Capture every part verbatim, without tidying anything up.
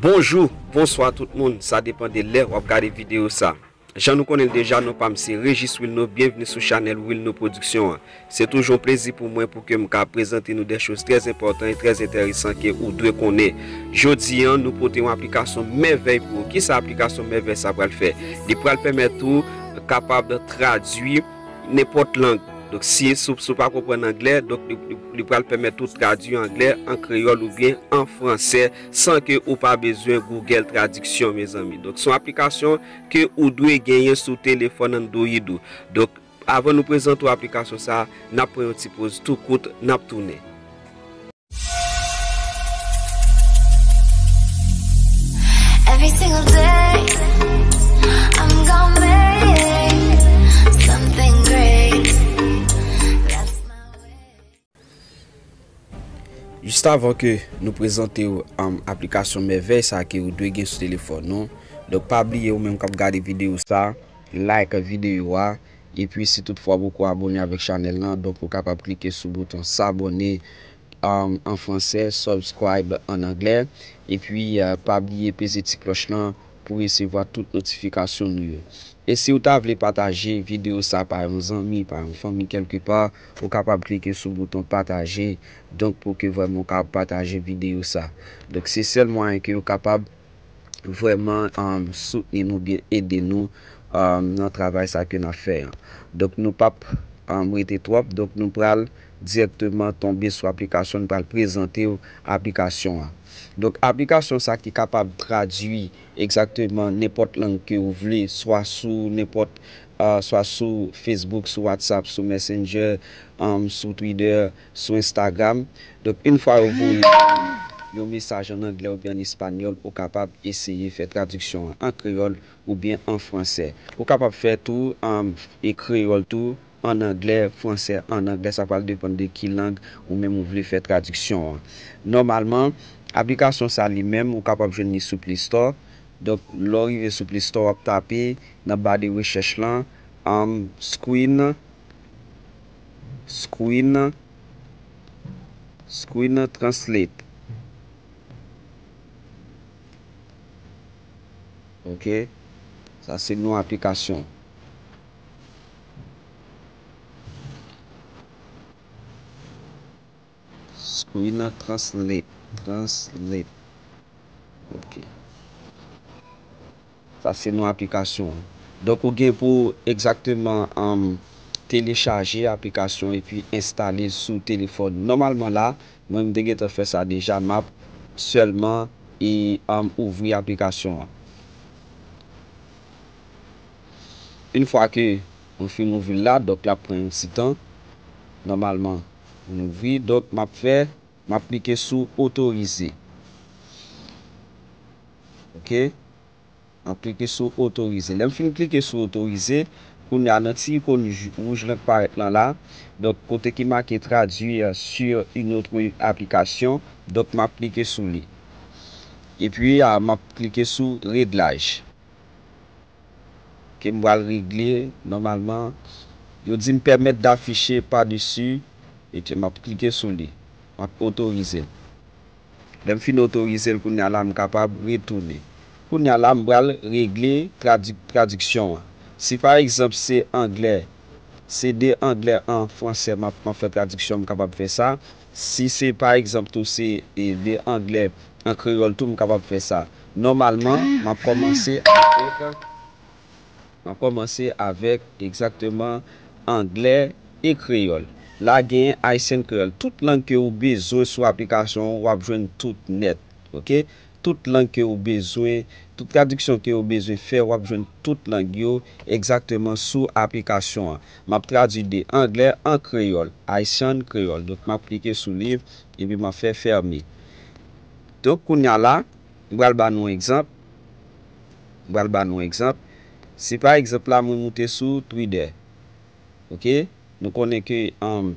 Bonjou, bonswa tout moun, sa depann de lè w ap gade videyo sa. Jan nou konnen l deja, non pa m se Regis Wilno, byenvni sou chanèl Wilno Production an. Se toujou yon plezi pou mwen pou ke m ka prezante nou de choz trè enpòtan e trè enteresan ke ou dwe konnen. Jodi an, nou pote yon aplikasyon mèvèy pou ou. Kisa aplikasyon mèvèy sa pral fè? Li pral pèmèt ou kapab tradui nenpòt lang. Donk, si, si, si w pa konprann anglè, donk li, li, li pral pèmèt ou tradui anglè an kreyòl oubyen an fransè san ke ou pa bezwen Google Tradiksyon, mezanmi. Donk, se yon aplikasyon ke ou dwe genyen sou telefòn Android ou. Donk, avan nou prezante w aplikasyon sa a, n ap pran yon ti poz tou kout, n ap tounen. Every single day, I'm gonna make something great. That's my way. Jis avan ke nou prezante w um, aplikasyon mèvèy sa ke ou dwe gen sou telefòn nou. Donk pa bliye ou menm k ap gade videyo sa, like videyo a. Epi si toutfwa w poko abone avèk chanèl lan, donk ou kapab klike sou bouton s'abonner um, an fransè, subscribe an anglè. Epi uh, pa bliye peze ti klòch lan pou resevwa tout notifikasyon nou yo. E si w ta vle pataje videyo sa pa yon zanmi, pa yon fanmi kèlkepa, ou kapab klike sou bouton pataje. Donk pou ke vrèman w kapab pataje videyo sa. Donk se sèl mwayen ke w kapab vrèman um, soutni nou, byen ede nou um, nan travay sa ke n ap fè an. Donk nou p ap um, rete twòp, donk nou pral dirèkteman tonbe sou aplikasyon, nou pral prezante w aplikasyon an. Donk aplikasyon sa ki kapab tradui egzakteman nenpòt lang ke ou vle, swa sou nenpòt uh, swa sou Facebook, sou WhatsApp, sou Messenger, um, sou Twitter, sou Instagram. Donk, yon fwa yo voye yon mesaj an anglè oubyen an espanyòl, ou kapab eseye fè tradiksyon an an kreyòl oubyen an fransè. Ou kapab fè tou an e kreyòl tou, an anglè, fransè, an anglè, sa pral depann de ki lang ou menm ou vle fè tradiksyon an. Nòmalman, aplikasyon sa li menm, ou kapab jwenn li sou Play Store. Donk, lè w rive sou Play Store, w ap tape nan ba de rechèch lan, um, Screen, Screen, Screen Translate. Ok. Sa se non aplikasyon. Screen Translate. Translate. Ok. Sa se non aplikasyon an. Donk ou gen pou egzakteman um, telechaje aplikasyon epi enstale l sou telefòn. Nòmalman la, mwen m te gentan fè sa deja, m ap sèlman e um, ouvri aplikasyon an. Yon fwa ke mwen fin ouvri l la, donk l ap pran yon ti tan. Nòmalman, mwen ouvri, donk m ap fè M ap klike sou otorize. Ok. M ap klike sou otorize. Lè m fin klike sou otorize, kounye a nan ti ikòn wouj lan k parèt lan la, donk kote ki make traduire sur une autre application, donk m ap klike sou li. Epi a, m ap klike sou reglaj. Ke m pral regle nòmalman. Yo di m permettre d'afficher par-dessus. Epi m ap klike sou li. M ap otorize l. Lè m fin otorize l, kounye a la, m kapab retounen. Kounye a la, m pral regle tradi- tradiksyon an. Si pa egzanp se anglè, se de anglè an fransè m ap, m ap fè tradiksyon, m kapab fè sa. Si se pa egzanp tou se e, de anglè an kreyòl tou, m kapab fè sa. Nòmalman, m ap kòmanse avèk, m ap kòmanse avèk egzakteman anglè e kreyòl. La gen Ayisyen kreyòl. Tout lang ke ou bezwen sou aplikasyon an, w ap jwenn tout nèt. Ok? Tout lang ke ou bezwen, tout tradiksyon ke ou bezwen fè, w ap jwenn tout lang yo egzakteman sou aplikasyon an. M ap tradui de anglè an kreyòl, Haitian kreyòl. Donk, m ap klike sou li, epi m ap fè fèmen. Donk, kounye a la, m pral ba nou yon egzanp. M pral ba nou yon egzanp. Si pa egzanp la, mwen moute sou Twitter. Ok? Nou konnen ke um,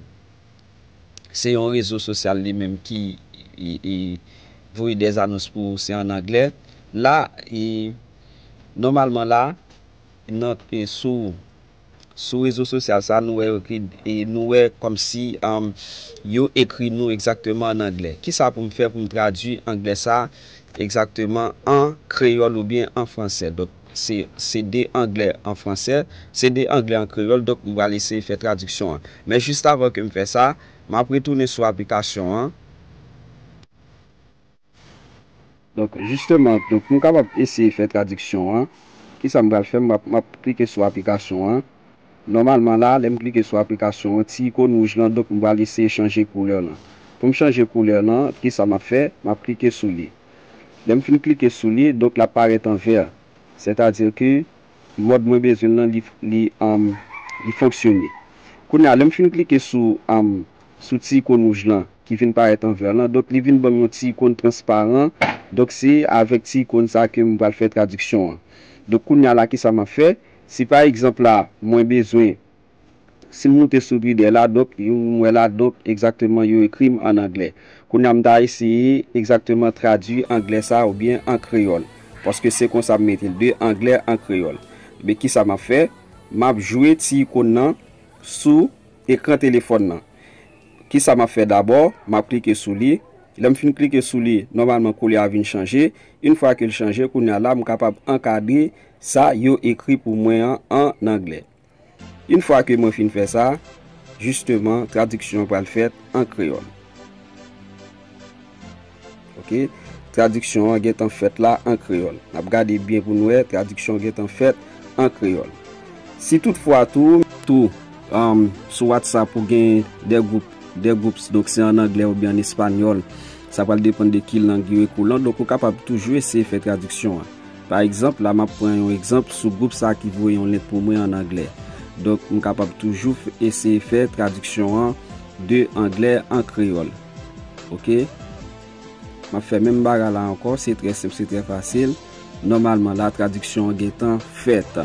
se yon rezo sosyal li menm ki e, e, voye de anons pou ou, se an anglè. La, e, nòmalman la, nan, e, sou Sou rezo sosyal sa, nou wè yo ekri, e nou wè kòmsi, um, yo ekri nou egzakteman an anglè. Kisa pou m fè pou m tradui anglè sa egzakteman an kreyòl oubyen an fransè? Donk, se, se de anglè an fransè, se de anglè an kreyòl, donk m pral eseye fè tradiksyon an. Men jis avan ke m fè sa, m ap retounen sou aplikasyon an. Donk, jisteman, donk, pou m kapab eseye fè tradiksyon an, kisa m pral fè? M ap, m ap klike sou aplikasyon an. Nòmalman la, lè m klike sou aplikasyon an, ti ikòn wouj lan, donk, m pral eseye chanje koulè lan. Pou m chanje koulè lan, kisa m ap fè? M ap klike sou li. Lè m fin klike sou li, donk, l ap parèt an vè. Sètadi ke mòd mwen bezwen l lan, li, li, um, li fonksyone. Kounye a, lè m fin klike sou, um, sou ti ikòn wouj lan ki vin parèt an vè lan, donk li vin ban m yon ti ikòn transparan. Donk se avèk ti ikòn sa ke m pral fè tradiksyon an. Donk kounye a la, kisa m ap fè? Si pa egzanp la, mwen bezwen, si m moute sou pi dèyè la, donk, yo, m wè la, donk, egzakteman, yo ekri m an anglè. Kounye a, m ta eseye egzakteman tradui anglè sa oubyen an kreyòl. Paske se konsa m mete l, de anglè an kreyòl. Men kisa m ap fè? M ap jwe ti ikòn nan sou ekran telefòn nan. Kisa m ap fè dabò? M ap klike sou li. Lè m fin klike sou li, nòmalman koulè a vin chanje. Yon fwa ke l chanje, kounye a la, m kapab ankadre sa yo ekri pou mwen an, an anglè. Yon fwa ke mwen fin fè sa, jisteman, tradiksyon an pral fèt an kreyòl. Oke? Tradiksyon an gentan fèt la an kreyòl. N ap gade byen pou n wè, tradiksyon an gentan fèt an kreyòl. Si toutfwa tou, tou, um, sou WhatsApp ou gen de gwoup, de gwoup, donk se an anglè oubyen an espanyòl, sa pral depann de ki lang yo ekri w lan, donk ou kapab toujou eseye fè tradiksyon an. Pa egzanp, la m ap pran yon egzanp sou gwoup sa ki voye yon link pou mwen an anglè. Donk, m kapab toujou f-, eseye fè tradiksyon an de anglè an kreyòl. Oke? M ap fè menm bagay la ankò, se trè senp, se trè fasil. Nòmalman la, tradiksyon an gentan fèt.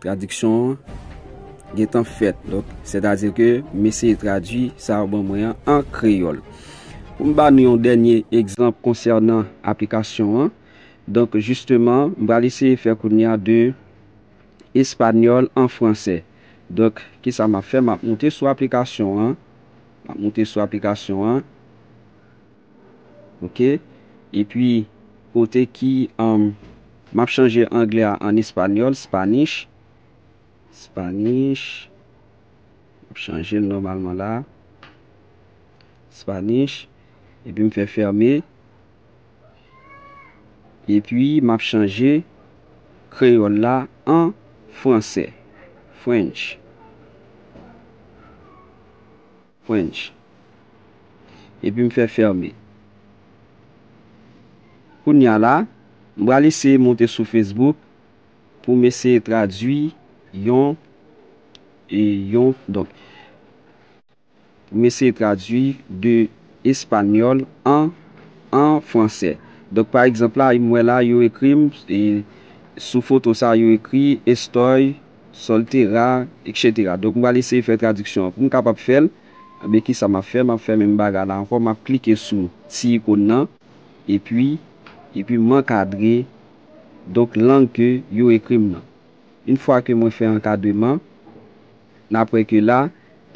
Tradiksyon an gentan fèt. Donk, sètadi ke m eseye tradui sa yo ban mwen an, an kreyòl. Pou m ba nou yon dènye egzanp konsènan aplikasyon an, donk, jisteman, m pral eseye fè kounye a de espanyòl an fransè. Donk, kisa m ap fè? M ap moute sou aplikasyon an. M ap moute sou aplikasyon an. Oke? Epi, kote ki, um, m ap chanje anglè a an espanyòl, Spanish. Spanish. M ap chanje l nòmalman la. Spanish. Epi m fè fèmen. Epi m ap chanje kreyòl la an fransè. French. French. Epi m fè fèmen. Kounye a la, m pral eseye monte sou Facebook pou m eseye tradui yon, e yon, donk, pou m eseye tradui de espanyòl an, an fransè. Donk, pa egzanp la, m wè la, yo ekri m, e sou foto sa, yo ekri Estoy soltera, etsetera. Donk, m pral eseye fè tradiksyon an. Pou m kapab fè l, ebyen, kisa m ap fè? M ap fè menm bagay la ankò. M ap klike sou ti ikòn nan, epi, epi m ankadre, donk, lang ke yo ekri m nan. Yon fwa ke mwen fè ankadreman, n ap wè ke la,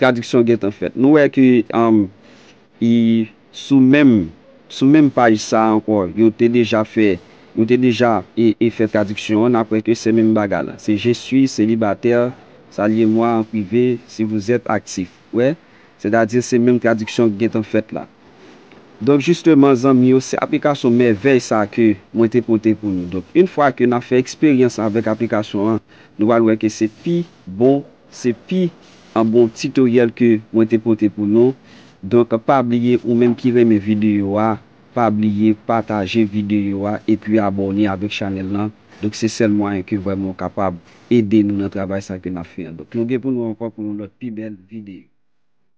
tradiksyon gentan fèt. Nou wè ke, um, e sou menm, sou menm paj sa a ankò, yo te deja fè, yo te deja e, e fè tradiksyon an, n ap wè ke se menm bagay la. Se je suis célibataire, saluez-moi en privé si vous êtes actif. Wè, sètadi se menm tradiksyon ki gentan fèt la. Donk, jisteman, zanmi yo, se aplikasyon mèvèy sa a ke mwen te pote pou nou. Donk, yon fwa ke n ap fè eksperyans avèk aplikasyon an, nou pral wè ke se pi bon, se pi an bon titoryèl ke mwen te pote pou nou. Donk, pa bliye, ou menm ki renmen videyo a, pa bliye pataje videyo a epi abòne avèk chanèl lan. Donk, se sèl mwayen ke vrèman w kapab ede nou nan travay sa ke n ap fè an. Donk, nou gen pou nou ankò pou yon lòt pi bèl videyo.